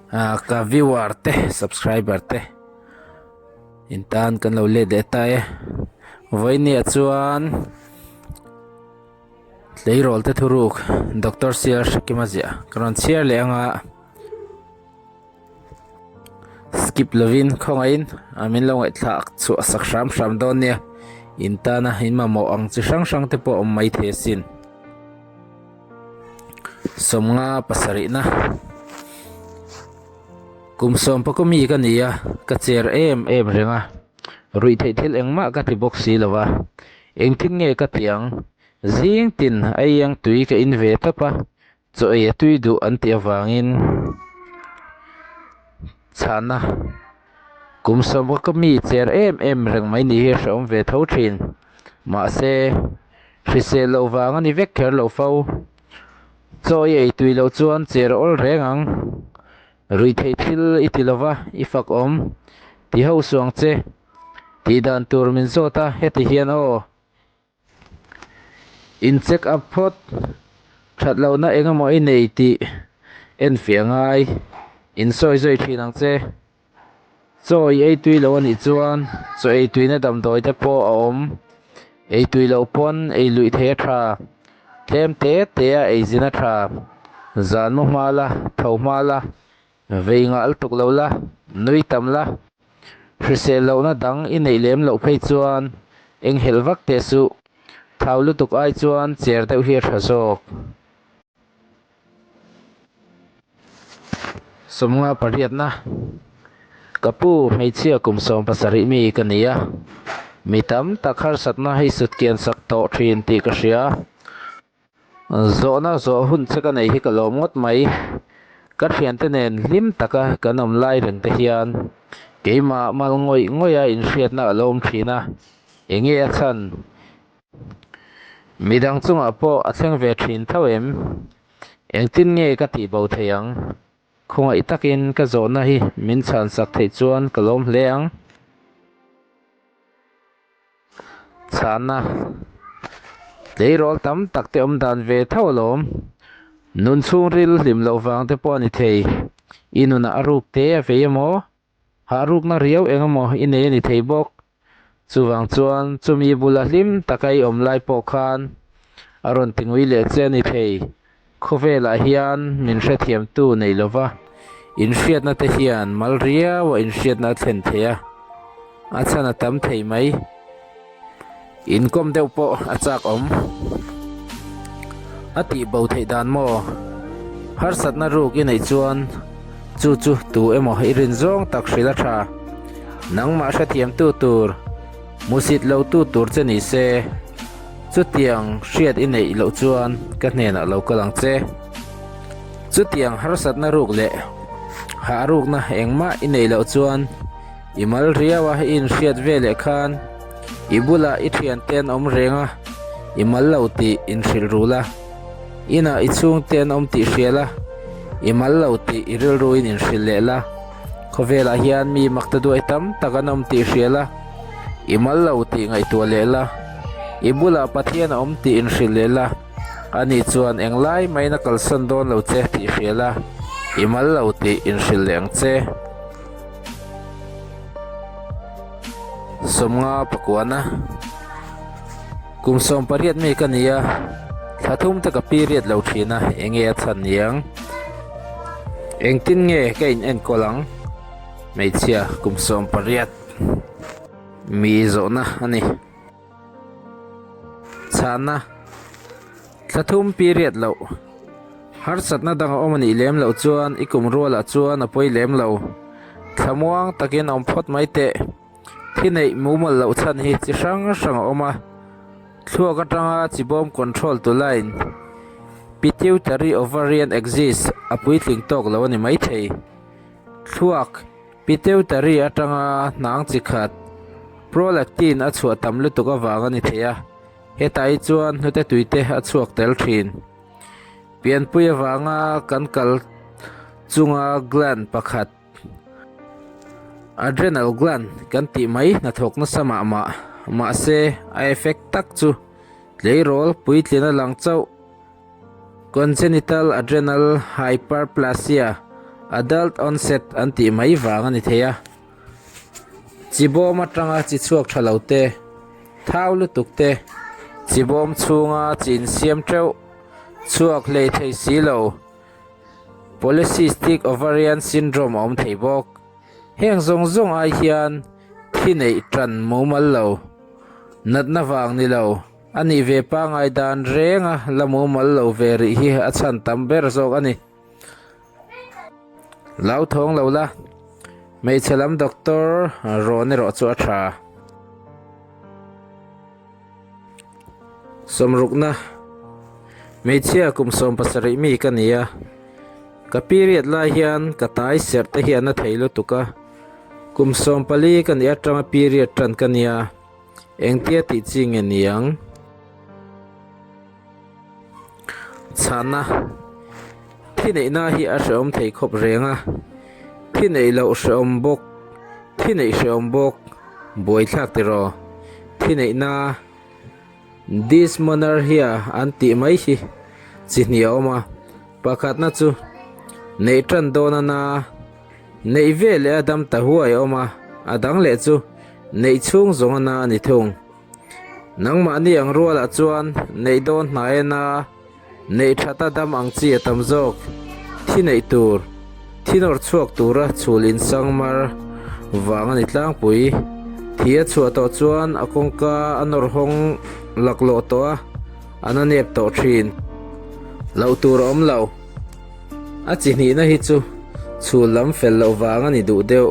Ka viewer te subscriber te in tan kan lo let leh ta e vawinia chuan tleirawl te thuruk doctor sial hrekima ziah ka rawn chhiar leh anga skip lovin khawngaihin min lo ngaihthlak chhuah sak hram hram dawn nia in tana in mamawh ang chi hrang hrang te pawh a awm maithei asin. 50 pasarihna Kum sawmpakaw mi ka ni a, ka cher em em reng a, ruih theih thil engmah ka ti bawk si lo va, engtin nge ka ti ang? Zing tin a iang tui ka in ve tawp a, chaw ei a tui duh an tih avangin chhana kum sawmpakaw mi cher em em reng mai ni hi a hrehawm ve tho thin. Mahse, hrisel loh vang a ni vek kher lo fo. Chaw i ei tui loh chuan cher awl reng ang. Ruihtheih thil i ti lova, i fak awm. Ti ho suang che. Tih dan tur min zawt a, heti hian aw. In check up phawt. That lohna eng emaw i nei tih enfiah ngai. In sawi zui thin ang che. Chaw i ei tui lo a nih chuan chaw ei tuina damdawi te pawh a awm. Ei tui loh pawn ei luih theih a tha. Tlem te te a ei zin a tha. Zan mu hma la, tho hma la, vei nghah lutuk lo la, nui tam la. Hrisel lohna dang i neih lem loh phei chuan enghelh vak teh suh. Thau lutuk ai chuan cher deuh hi a tha zawk. 50 pariatna Ka pu hmeichhia kum 17 mi ka ni a, mi tam tak harsatna hei sut kian sak tawh thin tih ka hria. Zawhna zawh hun che ka nei hi ka lawm ngawt mai. Ka thiante nen hlim taka kan awm lai reng te hian keimah mal ngawih ngawih a inhriatna a lo awm thin a, enge a chhan? Midang chungah pawh a thleng ve thin tho em? Engtin nge ka tih bo thei ang? Khawngaih takin ka zawhna hi min chhansak theih chuan ka lawm hle ang. Chhanna, Tleirawl tam tak te awm dan ve tho alawm. Nun chhungril hlim loh vang te pawh a ni thei. I nunah a ruk te a vei emaw? Hah rukna riau eng emaw i nei a ni thei bawk. Chuvang chuan chumi bula hlim taka i awm lai pawh khan a rawn ti ngui leh che a ni thei. Khawvelah hian min hrethiamtu nei lova inhriatna te hian mal riau a inhriatna a thlen thei a, a chhan a tam thei mai. Inkawm deuh pawh a chak awm. A tih bo theih dan maw? Harsatna ruk i neih chuan chu chu tu emaw i rin zawng tak hrilh a tha. Nangmah hrethiamtu tur, musit lotu tur che ni se, chutiang hriat i neih loh chuan ka hnenah lo kal ang che. Chutiang harsatna ruk leh hah rukna engmah i neih loh chuan i mal riau a i inhriat veleh khan, I bulah i thiante an awm reng a, i mal lo tih inhrilh ru la. Inah i chhungte an awm tih hria la, i mal lo tih i rilruin inhrilh leh la. Khawvelah hian mi makta duai tam tak an awm tih hria la, i mal lo tih ngaihtuah leh la. I bulah Pathian a awm tih inhrilh leh la, ani chuan englai maiin a kalsan dawn lo che tih hria la, i mal lo tih inhrilh leh ang che. 50 pakuana Kum 18 mi ka ni a, thla thum te ka period lo thin a, enge a chhan niang? Engtin nge ka in enkawl ang? Hmeichhia kum 18 mi zawhna a ni. Chhana, Thla thum period loh. Harsatna dang a awm a nih lem loh chuan i kum rualah chuan a pawi lem lo. Thla muang takin awm phawt mai teh. Thi neih mumal loh chhan hi chi hrang hrang a awm a. Thluak atanga chi bawm control tu line, pituitary ovarian axis, a puitling tawk lo a ni maithei. Thluak, pituitary atanga hnang chi khat, prolactin a chhuah tam lutuk avang a ni thei a. Hetah hi chuan hnute tuite a chhuak tel thin. Pianpui avanga kan kal chunga gland pakhat, adrenal gland kan tih mai hnathawk nasa mah mah. Mahse, a effect tak chu tleirawl puitlin a lang chauh. Congenital adrenal hyperplasia Adult onset an tih mai vang a ni thei a. Chi bawm atanga chi chhuak tha lo te, thau lutuk te, chi bawm chhunga chi insiam teuh chhuak hlei thei si lo, Polycystic ovarian syndrome a awm thei bawk. Heng zawng zawng ai hian thi neih tan mumal lo, natna vang ni lo, a nih ve pangai dan renga la mumal lo ve rih hi a chhan tam ber zawk a ni. Lauthawng lo la, hmeichhe lam doctor rawn erawh chu a tha. Sawmrukna, Hmeichhia kum 17 mi ka ni a, ka period lai hian ka tai serh te hi a na thei lutuk a, kum 14 ka nih atanga period tan ka nia, engtia tih chi nge niang? Chhana, Thi neihna hi a hrehawm thei khawp reng a, thi neih loh hrehawm bawk, thi neih hrehawm bawk, buaithlak tiraw? Thi neihna Dysmenorrhea an tih mai hi chi hnih a awm a, pakhatna chu neih tan dawn a na, neih ve leh a dam ta huai a awm a, a dang leh chu neih chhung zawng a na a ni thung. Nangmahni ang rualah chuan neih dawn hnai a na, neih that a dam ang chi a tam zawk. Thi neih tur, thi nawr chhuak tura chhul insang mar vang a ni tlangpui. Thi a chhuah tawh chuan a kawngka a nawr hawng laklawh tawh a, a na nep tawh thin. Loh tur a awm lo. A chi hnihna hi chu chhul lam fel loh vang a ni duh deuh,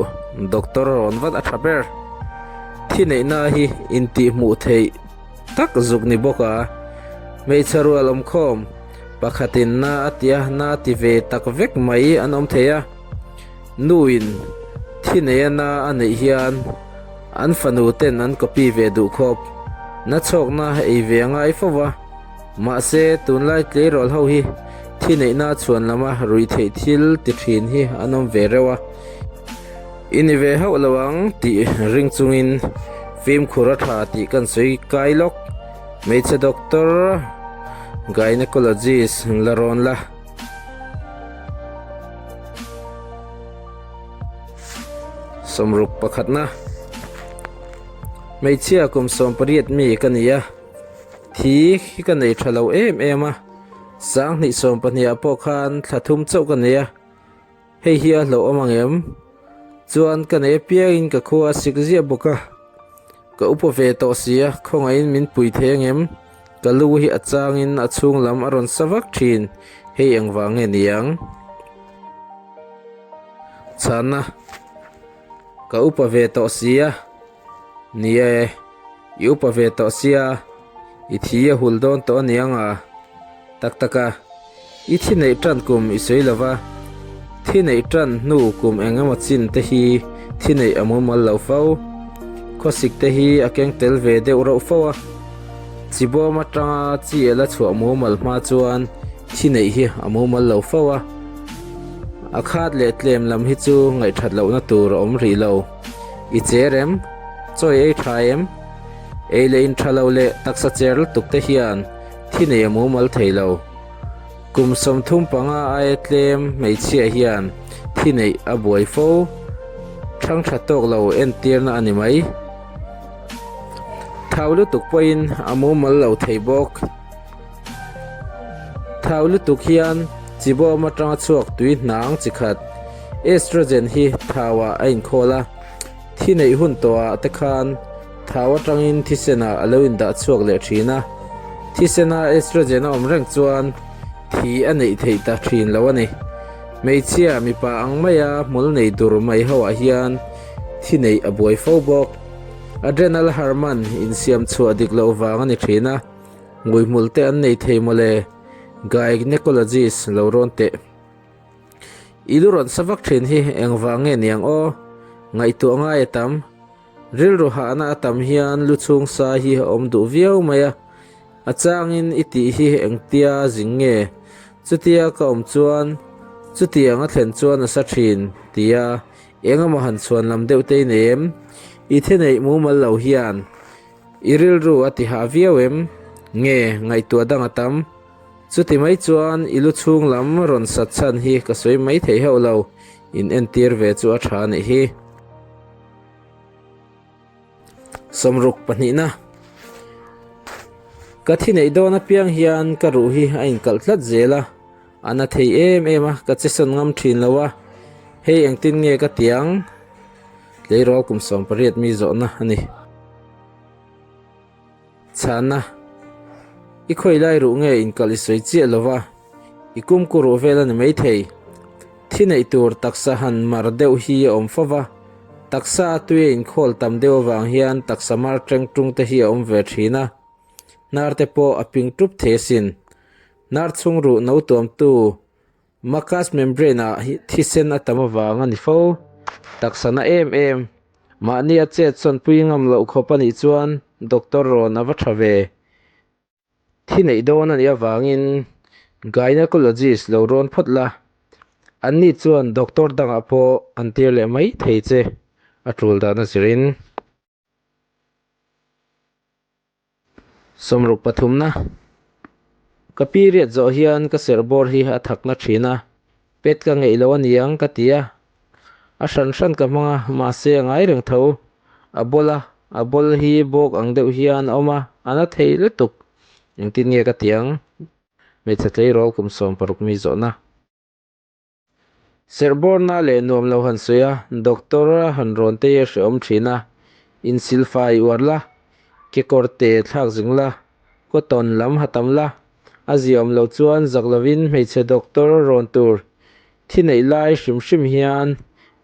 doctor rawn vat a tha ber. Thi neihna hi intihhmuh theih tak zuk ni bawk a, hmeichhe rual awmkhawm pakhatin na a tia na ti ve tak vek mai an awm thei a, nuin thi neia na a neih hian an fanu ten an copy ve duh khawp, na chhawkna ei ve a ngai fo va. Mahse, tunlai tleirawl ho hi thi neihna chhuan lama ruihtheih thil ti thin hi an awm ve reuh a, i ni ve hauh lo ang tih ring chungin fimkhur a tha tih kan sawi kai lawk. Hmeichhe doctor, gynecologist la rawn la. Sawmruk pakhatna, Hmeichhia kum 18 mi ka ni a. Thi hi ka nei tha lo em em a, 20 sawmpahnih ah pawh khan thla thum chauh ka nei a, hei hi a hlauhawm ang em? Chuan ka nei apiangin ka khua a sik ziah bawk a, ka upa ve tawh si a, khawngaihin min pui thei ang em? Ka lu hi a changin a chhung lam a rawn sa vak thin, hei engvang nge ni ang? Chhanna, Ka upa ve tawh si a. Ni e, i upa ve tawh sia, i thi a hul dawn tawh a niang a. Tak tak a, i thi neih tan kum i sawi lo va, thi neih tan hnu kum eng emaw chin te hi thi neih a mumal lo fo. Khawsik te hi a keng tel ve deuh rauh fo a, chi bawm atanga chi a la chhuah mumal hma chuan thi neih hi a mumal lo fo a. A khat leh tlem lam hi chu ngaihthat lohna tur a awm rih lo. I cher em? Chawi ei tha em? Ei leh in tha lo leh taksa cher lutuk te hian thi nei a mumal thei lo. Kum 35 aia tlem hmeichhia hian thi neih a buai fo. Thang tha tawk lo entirna a ni mai. Thau lutuk pawhin a mumal lo thei bawk. Thau lutuk hian chibawm atanga chhuak tui hnang chi khat estrogen hi thauah a inkhawl a, thi neih hun tawhah te khan thau atangin thisenah a lo indah chhuak leh thin a, thisena estrogen a awm reng chuan thi a neih theih ta thin lo a ni. Hmeichhia mipa ang maia hmul nei dur mai hoah hian thi neih a buai fo bawk. Adrenal hormone insiam chhuah dik loh vang a ni thin a. Nguihmul te an nei thei mawle, gynecologist lo rawn teh. I lu rawn sa vak thin hi engvang nge niang aw? Ngaihtuah ngai a tam. Rilru hahna a tam hian lu chhung sa hi a awm duh viau mai a. A changin i tih hi engtia zing nge? Chutia ka awm chuan chutiang a thlen chuan a sa thin, tia engemaw han chhuan lam deuh te i nei em? I theneih mumal lo hian I rilru a ti hah viau em? Nge, ngaihtuah dang a tam. Chuti mai chuan i lu chhung lam rawn sat chhan hi ka sawi mai thei hauh lo. In entir ve chu a tha nih hi. Sawmruk pahnihna. Ka thi neih dawn apiang hian ka ruh hi a inkalh tlat zel a, a na thei em em a, ka che sawn ngam thin lo a, hei engtin nge ka ti ang? Tleirawl kum 18 mi zawhna a ni. Chhana, I khawi lai ruh nge inkalh i sawi chiah lo va, i kumku ruh vel a ni maithei. Thi neih tur taksa han mar deuh hi a awm fo va, taksa a tui a inkhawl tam deuh avang hian taksa mar teng tung te hi a awm ve thin a, hnar te pawh a ping tup thei asin. Hnar chhung ruh no tuamtu Mucous membrane ah thisen a tam avang a ni fo. Taksa na em em, mahni a chet sawn pui ngam loh khawp a nih chuan doctor rawn a va tha ve. Thi neih dawn a nih avangin gynecologist lo rawn phawt la, anni chuan doctor dangah pawh an tir leh mai thei che, a tul dan a zirin. Sawmruk pathumna, Ka period zawh hian ka serh bawr hi a thakna thin a, pet ka ngeih lo a niang ka ti a. A hran hran ka hmang a, mahse a ngai reng tho. A bawl a, a bawl hi bawk ang deuh hian a awm a, a na thei lutuk. Engtin nge ka ti ang? Hmeichhe tleirawl kum 16 mi zawhna. Serhbawrna leh nuam lo han sawi a, doctor a han rawn te hi a hrehawm thin a, insilfai uar la, kekawr te thlak zing la, cotton lam ha tam la, a ziaawm lo chuan zak lovin hmeichhe doctor rawn tur thi neih lai hrim hrim hian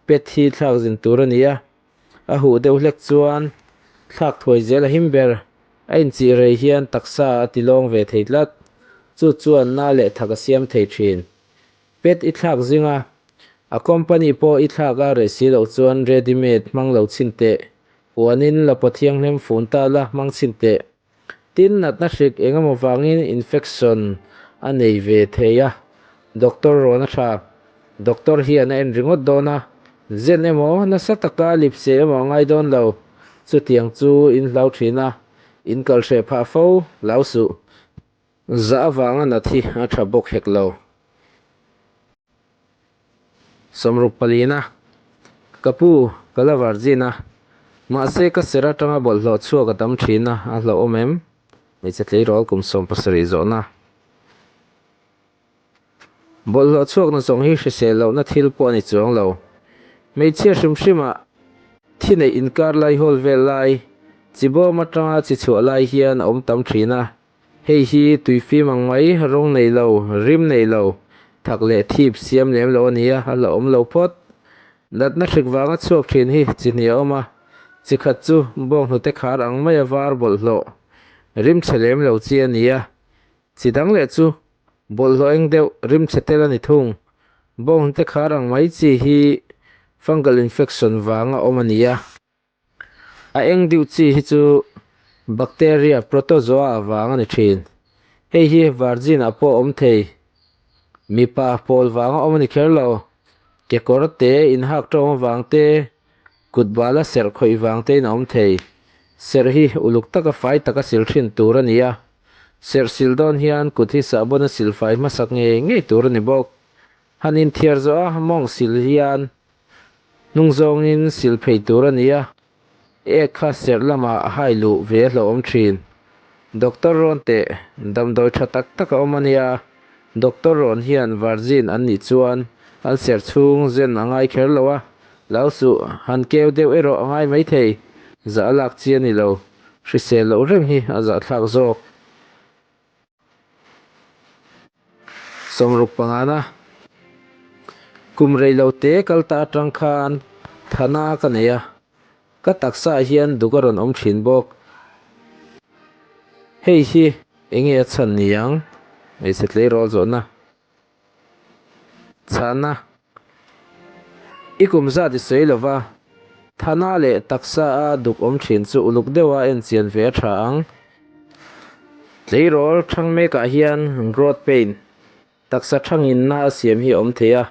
pet hi thlak zin tur a ni a, a huh deuh hlek chuan thlak thuai zel a him ber, a inchih rei hian taksa a tilawng ve thei tlat, chu chuan na leh thak a siam thei thin. Pet i thlak zing a, a company pawh i thlak a reh si loh chuan ready made hmang lo chhin teh, puanin la paw thianghlim fun ta la hmang chhin teh. Tin, natna hrik eng emaw vangin infection a nei ve thei a, doctor rawn a tha. Doctor hian a en ringawt dawn a, zen emaw nasa taka lipse emaw a ngai dawn lo, chutiang chu in hlau thin a, in kal hreh phah fo, hlau suh. Zah avanga nat hi a tha bawk hek lo. Sawmruk palina, Ka pu, ka la virgin a, mahse ka ser atanga bawlhhlawh chhuak a tam thin a, a hlauhawm em? Hmeichhe tleirawl kum 70 zawhna. Bawlhhlawh chhuakna zawng hi hrisel lohna thil pawh a ni chuang lo. Hmeichhia hrim hrimah thi neih inkar lai hawl vel lai, chi bawm atanga chi chhuah lai hian a awm tam thin a. Hei hi tui fim ang mai, rawng nei lo, rim nei lo, thak leh thip siam lem lo a ni a, a la awm lo phawt. Natna hrik vanga chhuak thin hi chi hnih a awm a, chi khat chu bawnghnute khar ang maia var bawlhhlawh, rim chhe lem lo chi a ni a, chi dang leh chu bawlhhlawh eng deuh, rim chhe tel a ni thung. Bawnghnute khar ang mai chi hi fungal infection vanga awm a ni a. A eng deuh chi hi chu bacteria protozoa vang a ni thin. Hei hi virgin ah pawh a awm thei. Mipa pawl vang a awm a ni kher lo. Kekawr te inhak tawng avang te, kut bala serh khawih vang tein a awm thei. Serh hi uluk taka fai taka sil thin tur a ni a. Serh sil dawn hian kut hi sahbawn a sil fai hmasak ngei ngei tur a ni bawk. Han inthiar zawh a mawng sil hian Hnung zawngin sil phei tur a ni a, ek kha serh lamah a hai luh ve a hlauhawm thin. Doctor rawn teh, damdawi tha tak tak a awm a nia, Doctor rawn hian virgin an nih chuan an serh chhung zen a ngai kher lo a, lo suh, han keu deuh erawh a ngai maithei, zah a lak chi a ni lo, hrisel loh reng hi a zahthlak zawk. 65 na Kum rei lo te kal ta atang khan thana ka nei a, ka taksa ah hian duk a rawn awm thin bawk. Hei hi enge a chhan ni ang? Hmeichhe tleirawl zawhna. Chhana, I kum zat i sawi lova, Thana leh taksa a duk awm thin chu uluk deuha en chian ve a tha ang. Tleirawl thang mekah hian growth pain, taksa thangin na a siam hi a awm thei a,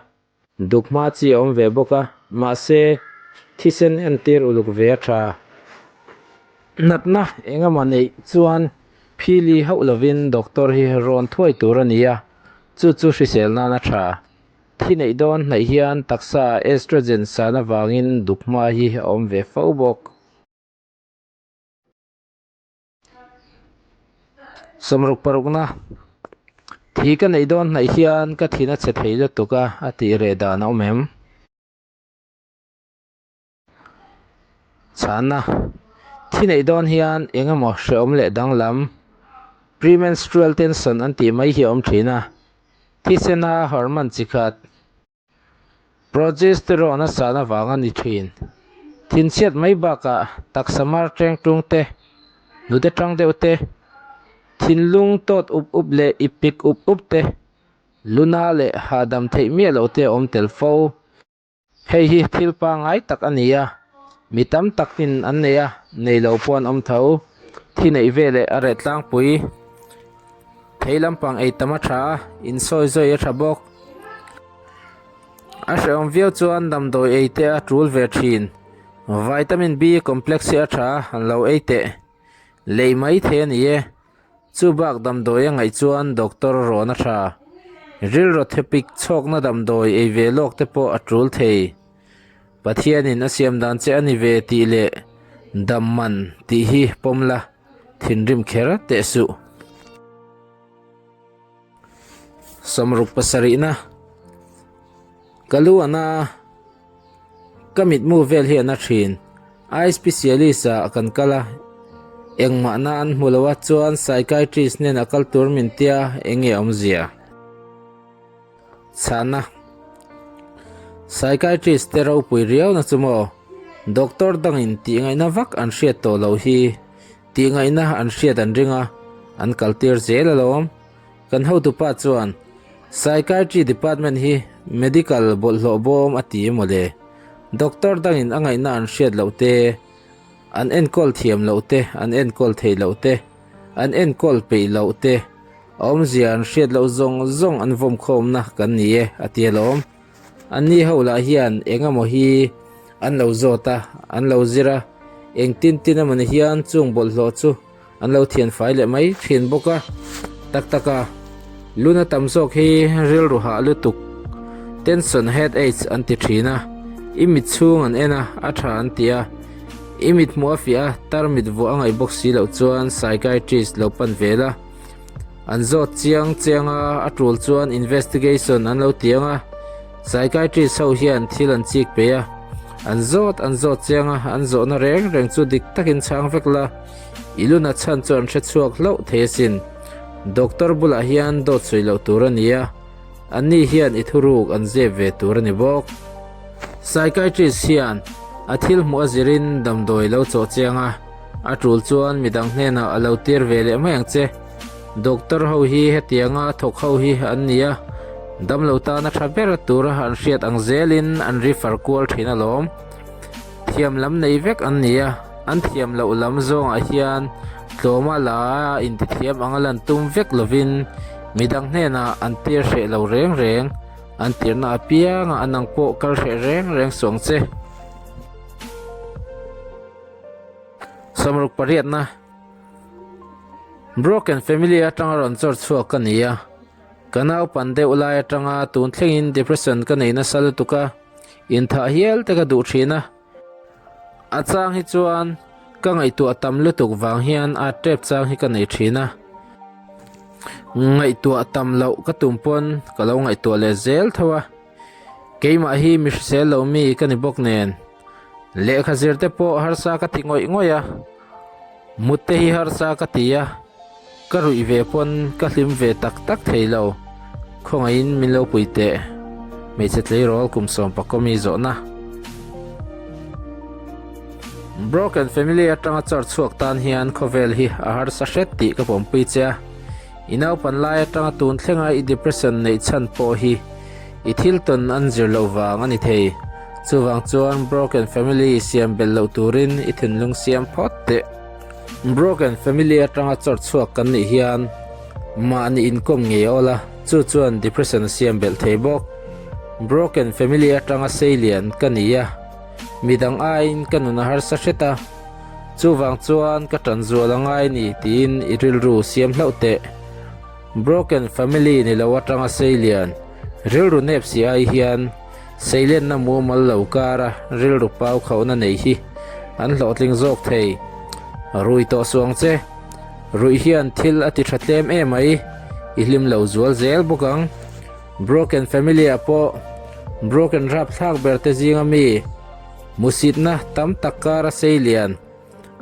duk hma chi a awm ve bawk a, mahse thisen entir uluk ve a tha. Natna engemaw neih chuan phili hauh lovin doctor hi rawn thuai tur a ni a, chu chu hrisel nan a tha. Thi neih dawn hnaih hian taksa estrogen san avangin duk hma hi a awm ve fo bawk. Sawmruk parukna, Thi ka neih dawn hnaih hian ka thin a chhe thei lutuk a, a tih reh dan a awm em? Chhanna, Thi neih dawn hian eng emaw hrehawm leh danglam, premenstrual tension an tih mai hi a awm thin a, thisena hormone chi khat, Progesterone a san avang a ni thin. Thinchhiat mai bakah taksa mar teng tung te, hnute tang deuh te, thinlung tawt up up leh ip pik up up te, luna leh hahdam theih miah loh te a awm tel fo. Hei hi thil pangngai tak a ni a, mi tam takin an nei a, nei lo pawh an awm tho. Thi neih veleh a reh tlangpui. Thei lampang ei tam a tha a, insawi zawi a tha bawk. A hrehawm viau chuan damdawi ei te a tul ve thin. Vitamin B complex hi a tha a, an lo ei teh. Lei mai thei a ni e. Chu bak damdawi a ngaih chuan doctor rawn a tha. Rilru thepik chhawkna damdawi ei ve lawk te pawh a tul thei. Pathianin a siam dan che a ni ve tih leh dam man tih hi pawm la, thinrim kher teh suh. Sawmruk pasarihna, Ka lu a na a, ka mitmu vel hi a na thin. Eye specialist ah kan kal a, engmah na an hmu lo a, chuan psychiatrist nen a kal tur min tia eng nge awmzia? Chhana, Psychiatrist te ropui riau na chu maw? Doctor dangin tih ngaihna vak an hriat tawh loh hi tih ngaihna an hriat an ring a, an kaltir zel alawm. Kan hotupa chuan Psychiatry department hi medical bawlhhlawh bawm a ti emaw le? Doctor dangin a ngaihna an hriat loh te, an enkawl thiam loh te, an enkawl theih loh te, an enkawl peih loh te, A awmzia an hriat loh zawng zawng an vawm khawmna kan ni e, a ti alawm. Anni ho lah hian eng emaw hi an lo zawt a, an lo zir a, engtin tin emawni hian chung bawlhhlawh chu an lo thian fai leh mai thin bawk a. Tak tak a, luna tam zawk hi rilru hah lutuk, tension headache an ti thin a, i mit chhung an en a, a tha an ti a, i mit hmuh a fiah a, tarmit vuah a ngaih bawk si loh chuan psychiatrist lo pan ve la. An zawt chiang chiang a, a tul chuan investigation an lo ti ang a, psychiatrist ho hian thil an chik peih a, an zawt an zawt chiang a, an zawhna reng reng chu dik takin chhang vek la, i luna chhan chu an hre chhuak hlauh thei asin. Doctor bulah hian dawt sawi loh tur a ni a, anni hian i thuruk an zep ve tur a ni bawk. Psychiatrist hian a thil hmuh a zirin damdawi lo chawh chiang a, A tul chuan midang hnenah a lo tir ve leh mai ang che. Doctor ho hi hetianga thawk ho hi an ni a, damlo tana tha ber tura an hriat ang zelin an refer kual thin alawm. Thiam lam nei vek an ni a, an thiam loh lam zawngah hian tlawma la intithiam anga lan tum vek lovin midang hnenah an tir hreh lo reng reng, an tirna apiangah an ang pawh kal hreh reng reng suh ang che. Sawmruk pariatna Broken family atanga rawn chawr chhuak ka ni a, ka naupan deuh lai atanga tun thlengin depression ka nei nasa lutuk a, inthah hial te ka duh thin a. A chang hi chuan ka ngaihtuah tam lutuk vang hian a tep chang hi ka nei thin a, ngaihtuah tam loh ka tum pawn ka lo ngaihtuah leh zel tho a. Keimah hi mi hrisel lo mi ka ni bawk nen, lehkha zir te pawh harsa ka ti ngawih ngawih a, mut te hi harsa ka ti a, ka ruih ve pawn ka hlim ve tak tak thei lo, khawngaihin min lo pui teh, hmeichhe tleirawl kum sawmpakawmi zawhna. Broken family atanga char chhuak tan hian khawvel hi a harsa hret tih ka pawmpui che a. I naupan lai atanga tun thlenga i depression neih chhan pawh hi i thil tawn an zir loh vang a ni thei. Chuvang chuan broken family siam belh loh turin i thinlung siam phawt teh. Broken family atanga chawr chhuak kan nih hian mahni inkawm ngei awl a, chu chuan depression a siam belh thei bawk. Broken family atanga seilian ka ni a, midang aiin ka nun a harsa hret a. Chuvang chuan ka ṭan zual a ngai ni tiin i rilru siam hlauh teh. Broken family ni lo aṭanga seilian, Rilru nep si ai hian seilenna mumal lo kara rilru pau khauhna nei hi an hlawhtling zawk thei. Rui tawh suh ang che. Ruih hian thil a ti tha tlem emai, i hlim lo zual zel bawk ang. Broken family ah pawh broken rapthlak ber te zinga mi musitna tam tak kara sei lian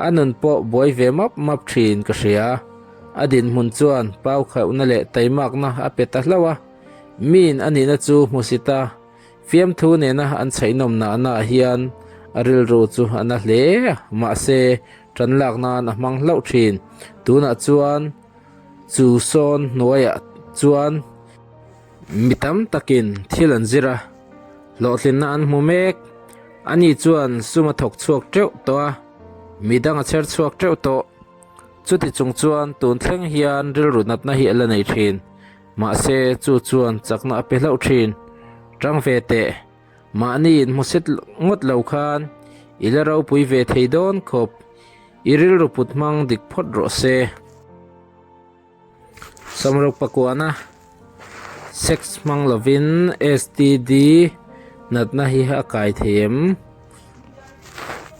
a nun pawh buai ve map map thin ka hria. A dinhmun chuan pau khauhna leh taimakna a pe ta hlauh a, miin a nihna chu hmusit a, fiamthu nena an chhaihnawm nahna ah hian a rilru chu a na hle a, mahse tan lak nan a hmang hlauh thin. Tunah chuan chu sawn hnuaiah chuan mi tam takin thil an zir a, hlawhtlinna an hmu mek. Ani chuan sum a thawk chhuak teuh tawh a, midang a chher chhuak teuh tawh. Chuti chung chuan tun thleng hian rilru natna hi a la nei thin. Mahse chu chuan chakna a pe hlauh thin. Tang ve teh. Mahni inhmusit ngawt lo khan i la ropui ve thei dawn khawp. I rilru put hmang dik phawt rawh se. Sawmruk pakuana sex hmang lovin STD natna hi a kai thei em?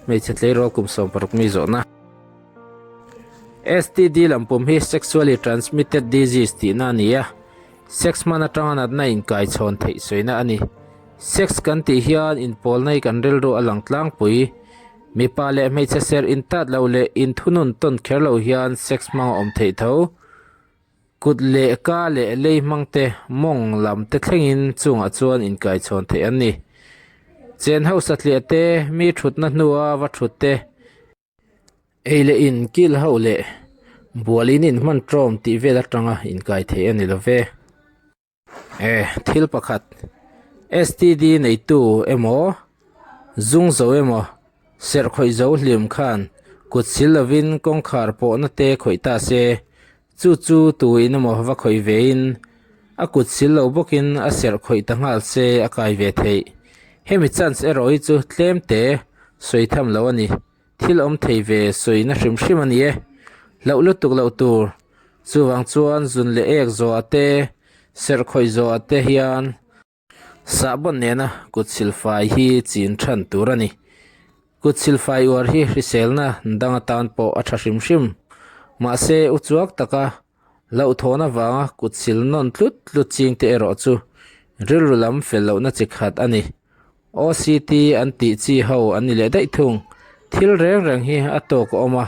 Hmeichhe tleirawl kum 16 mi zawhna. STD lampum hi Sexually Transmitted Disease tihna a ni a, sex hman atanga natna inkaichhawn theih sawina a ni. Sex kan tih hian inpawlna hi kan rilru a lang tlangpui. Mipa leh hmeichhe serh intat lo leh inthunun tawn kher lo hian sex hmang a awm theih tho. Kut leh ka leh lei hmang te, mawng lam te thlengin chungah chuan inkaichhawn theih an ni. Chen ho satliah te, mi thutna hnua va thut te, ei leh in kil ho leh bual in inhman tawm tih vel atanga inkai theih a ni lo ve. E, thil pakhat, STD neitu emaw, zung zo emaw, serh khawih zo hlim khan kut sil lovin kawngkhar pawhna te khawih ta se, chu chu tu in emaw va khawih vein a kut sil lo bawkin a serh khawih ta nghal se a kai ve theih. Hemi chance erawh hi chu tlem te sawi tham lo a ni. Thil awm thei ve sawina hrim hrim a ni e. Hlauh lutuk loh tur. Chuvang chuan zun leh ek zawhah te, serh khawih zawhah te hian sahbawn nena kut silfai hi chin than tur a ni. Kut silfai uar hi hriselna dang atan pawh a tha hrim hrim. Mahse uchuak taka hlauhthawn avanga kut sil nawn tlut tlut ching te erawh chu rilru lam fel lohna chi khat a ni. OCT an tih chi ho an ni leh daih thung. Thil reng reng hi a tawk a awm a.